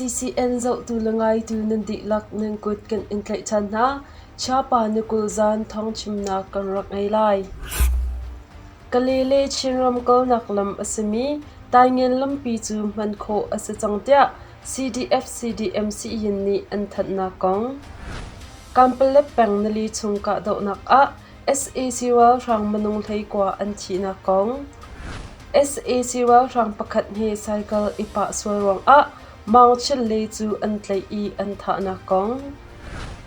CCN zohtu le ngaitu nan dihlak nan kut kan in tlaih ṭhan hna. Chiapa ni 20 zan thawngchimnak kan rak ngei lai. Kale le Chinram kalnak lam a simi Taingen lampi cu hman khawh a si cang tiah CDF-CDM sii-inn nih an thanhnak kong. Kanpalet peng nili chung kahdohnak ah Sac ralhrang minung 19 an thihnak kong. Sac ralhrang pakhat he cycle i pah sual ruangah Maung Chin Le cu an tlaih i an thahnak kong.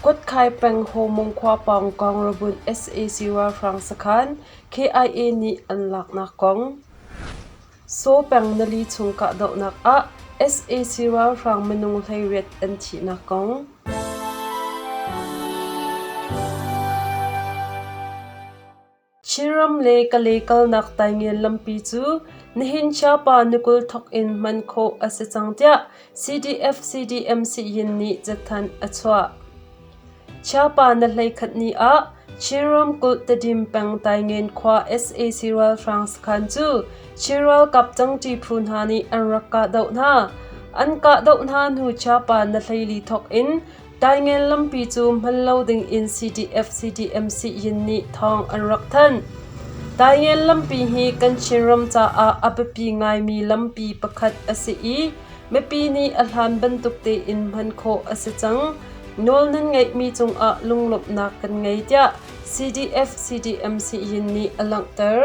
Kuatkhai peng Hawmung khua pawng Kawngrabun sac ralhrang sakhan KIA nih an laknak kong. Saw peng nali chung kahdohnak ah sac ralhrang minung 18 an thihnak kong. Chinram le Kalay kalnak Taingen lampi cu nihin Chiapa ni 20 thawk in hman khawh a si cang tiah CDF-CDM sii-inn nih cathanh a chuah. Chiapa na 11 ni ah Chin ramkulh Tedim peng Taingen khua sac ralhrang sakhan cu Chin ralkap cangṭi phu hna nih an rak kahdoh hna. An kahdoh hna hnu Chiapa na 14 thawk in Taingen lampi cu hman lo ding in CDF-CDM sii-inn nih thawng an rak thanh. Taingen lampi hi kan Chinram caah a biapi ngaimi lampi pakhat a si i mipi nih a hlan bantuk tein hman khawh a si cang. Nawl nan ngeihmi cungah lunglawmhnak kan ngei tiah CDF-CDM sii-inn nih a langhter.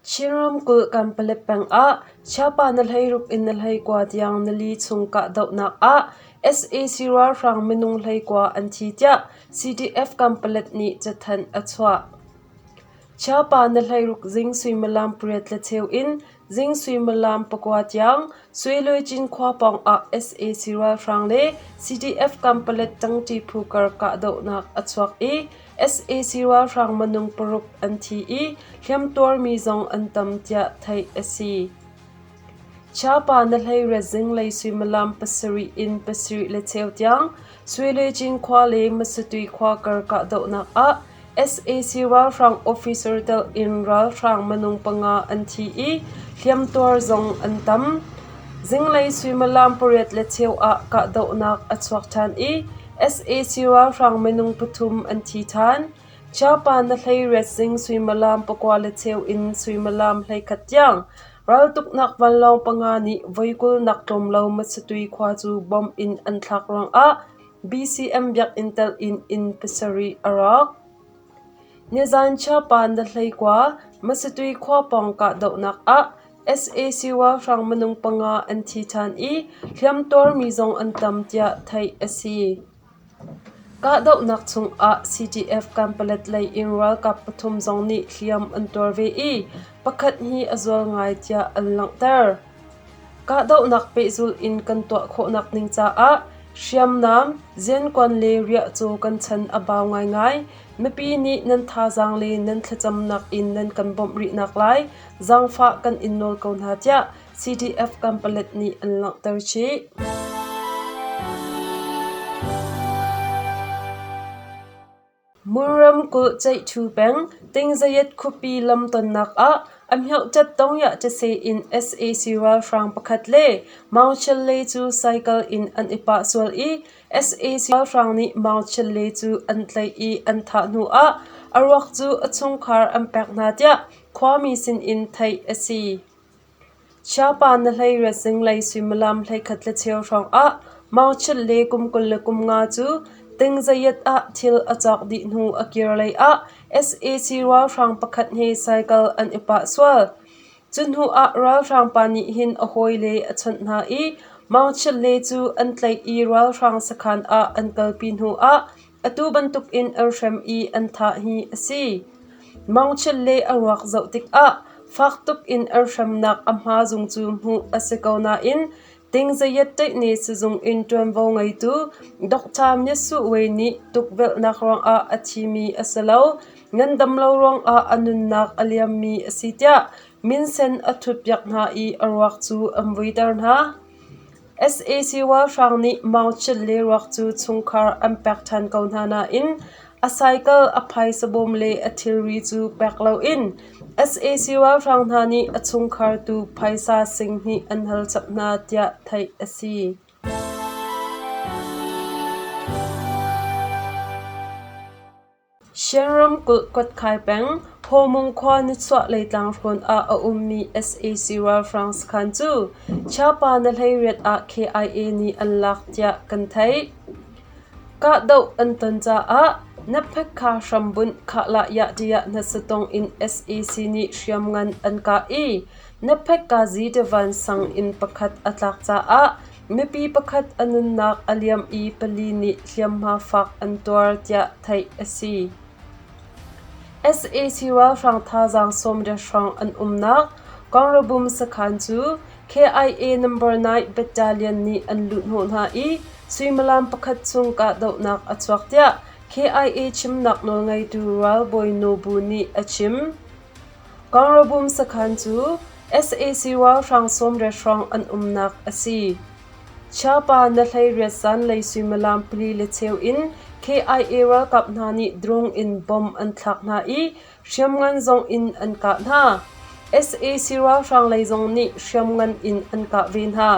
Chin ramkulh Kanpalet peng ah Chiapa na 16 in na 19 tiang nili chung kahdohnak ah sac ralhrang minung 19 an thi tiah CDF Kanpalet nih cathanh a chuah. Chiapa na 16 zing suimilam pariat le cheu in zing suimilam pakua tiang Suiluicin khua pawng ah sac ralhrang le CDF Kanpalet ṭangṭi phu kar kahdohnak a chuak i Sac ralhrang minung paruk an thi i hliamtuarmi zong an tam tiah theih a si. Chiapa na 18 zinglei suimilam pasarih in pasarih le cheu tiang Suilecin khua le Masatui khua kar kahdohnak ah sac ralhrang officer telh in ralhrang minung panga an thi i hliamtuar zong an tam. Zinglei suimilam pariat le cheu ah kahdohnak a chuak ṭhan i Sac ralhrang minung pathum an thi ṭhan. Chiapa na 18 zing suimilam pakua le cheu in suimilam 11 tiang raltuknak vanlawng panga nih voi 20 nak tlawm lo Masatui khua cu bomb in an thlak ruangah BCM biakinn telh in inn pasarih a rawk. Nizan Chiapa na 19 Masatui khua pawng kahdohnak ah Sac ralhrang minung panga an thi ṭhan i hliamtuarmi zong an tam tiah theih a si. Kahdohnak chungah CDF Kanpalet lei in ralkap pathum zong nih hliam an tuar ve i pakhat hi a zual ngai tiah an langhter. Kahdohnak pehzulh in kan tuah khawhnak ding caah hriamnam, ziankuan le riahcaw kan chan a bau ngaingai. Mipi nih nan thazaang le nan thlacamnak in nan kan bawmh rihnak lai zaangfah kan in nawl ko hna tiah CDF Kanpalet nih an langhter chih. Mur ramkulh Ceihṭhu peng Tingzayat khuapi lamtonnak ah a hmiohṭat tongyah case in sac ralhrang pakhat le Maung Chel Le cu cycle in an i pah sual i sac ralhrang nih Maung Chel Le cu an tlaih i an thah hnu ah a ruak cu a chungkhar an pek hna tiah khuami sinin theih a si. Chiapa na 18 zinglei suimilam 11 le cheu hrawng ah Maung Chit le kum 25 cu Tingzayat ah thil a cawk dih hnu a kir lei ah sac ralhrang pakhat he cycle an i pah sual. Cu hnu ah ralhrang pa nih hin a hawile a chawnh hna i Maung Chit le cu an tlaih i ralhrang sakhan ah an kalpi hnu ah atu bantuk in an hrem i an thah hi a si. Maung Chit le a ruak zoh tikah fak tuk in an hremnak a hma zung cu hmuh a si ko nain Tingzayat ṭeihne sizung in ṭuanvo ngeitu Dr. Myat Su Wei nih tukvelhnak ruangah a thimi a si lo, ngandam lo ruangah a nunnak a liammi a si tiah minsen a thutpiak hna i a ruak cu an vuiter hna. Sac ralhrang nih Maung Chit le ruak cu chungkhar an pek ṭhan ko hna nain a cycle, a phaisa bawm le a thilri cu pek loin sac ralhrang hna nih a chungkhar tu phaisa 20,000 an hal chap hna tiah theih a si. Shan ramkulh Kuatkhai peng, Hawmung khua nichuah lei tlanghrawn ah a ummi sac ralhrang sakhan cu Chiapa na 18 ah KIA nih an lak tiah kan theih. Kahdoh an ton caah Napphekha hrambunh khahlah tiah hnasatong in sac nih hriamngan an kah i Napphekka Zitavan sang inn pakhat a tlak caah mipi pakhat a nunnak a liam i pali nih hliamhma fak an tuar tiah theih a si. Sac ralhrang thazaang 90 hrawng an umnak Kongrabum sakhan cu KIA Number 9 Battalion nih an luhhnawh hna i suimilam pakhat chung kahdohnak a chuak tiah KIA chimnak nawlngeitu ralbawi Nobu nih a chim. Kongrabum sakhan cu sac ralhrang 90 hrawng an umnak a si. Chiapa na 18 zanlei suimilam 4:15 in KIA ralkap hna nih drone in bomb an thlak hna i hriamngan zong in an kah hna. Sac ralhrang lei zong nih hriamngan in an kah ve hna.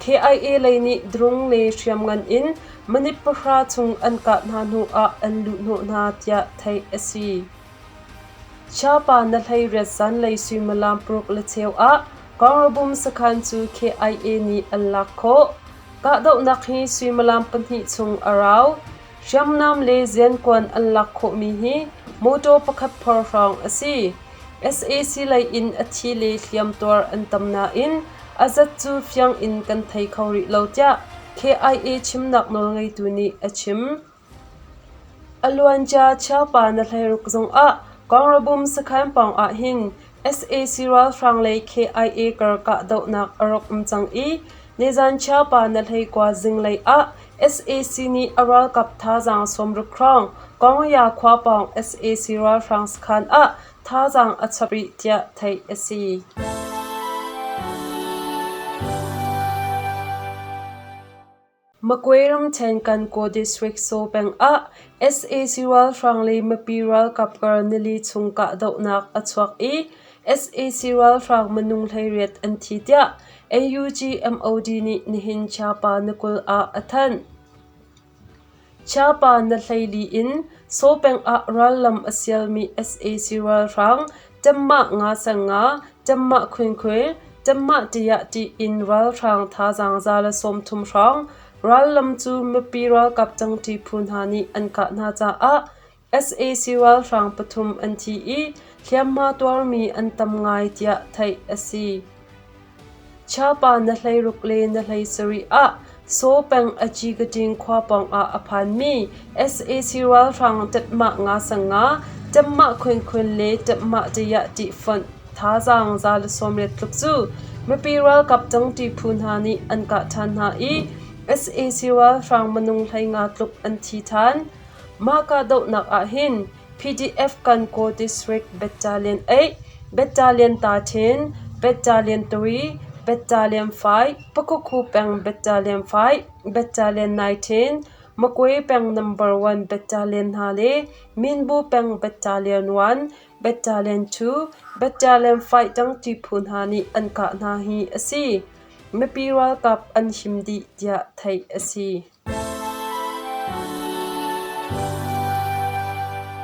KIA lei nih drone le hriamngan in minute 10 chung an kah hna hnu ah an luhhnawh hna tiah theih a si. Chiapa na 18 zanlei suimilam 6:15 ah Kongrabum sakhan cu KIA nih an lak khawh. Kahdohnak hi suimilam 2 chung a rau. Hriamnam le ziankuan an lak khawhmi hi mawtaw pakhat phor hrawng a si. Sac lei in a thi le hliamtuar an tam nain a zat cu fiang in kan thei kho rih lo tiah KIA chimnak nawlngeitu nih a chim. A luancia Chiapa na 16 zongah Kongrabum sakhan pawng ahhin sac ralhrang le KIA kar kahdohnak a rak um cang i nizan Chiapa na 19 zinglei ah sac nih a ralkap thazaang 60 hrawng Kongya khua pawng sac ralhrang sakhan ah thazaang a chap rih tiah theih a si. Magwe ramṭhen Kankaw District Saw peng ah sac ralhrang le mipi ralkap kar nili chung kahdohnak a chuak i sac ralhrang minung 18 an thi tiah NUG MOD nih nihin Chiapa ni 20 ah a thanh. Chiapa na 14 in Saw peng ah rallam a sialmi sac ralhrang ṭemmah nga sang nga, ṭemmah khuinkhue, ṭemmah ṭiah tiin ralhrang thazaang 130 hrawng rallam cu mipi ralkap cangṭi phu hna nih an kah hna caah sac ralhrang pathum an thi i hliamhma tuarmi an tam ngai tiah theih a si. Chiapa na 16 le na 17 ah Saw peng Acigating khua pawngah a phanmi sac ralhrang ṭetmah nga sang nga, ṭemmah khuinkhun le ṭemmah ṭiah ṭih fonh thazaang 190 tluk cu mipi ralkap cangṭi phu hna nih an kah ṭhan hna i sac ralhrang minung 15 tluk an thi ṭhan. Mah kahdohnak ahhin PDF Kankaw District Battalion 8, Battalion 13, Battalion 3, Battalion 5, Pakukhu peng Battalion 5, Battalion 19, Magwe peng Number 1 Battalion hna le Minbu peng Battalion 1, Battalion 2, Battalion 5 ṭangṭi phu hna nih an kah hna hi a si. Mipi ralkap an him dih tiah theih a si.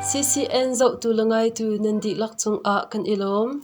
CCN zohtu le ngaitu nan dihlak cungah kan i lawm.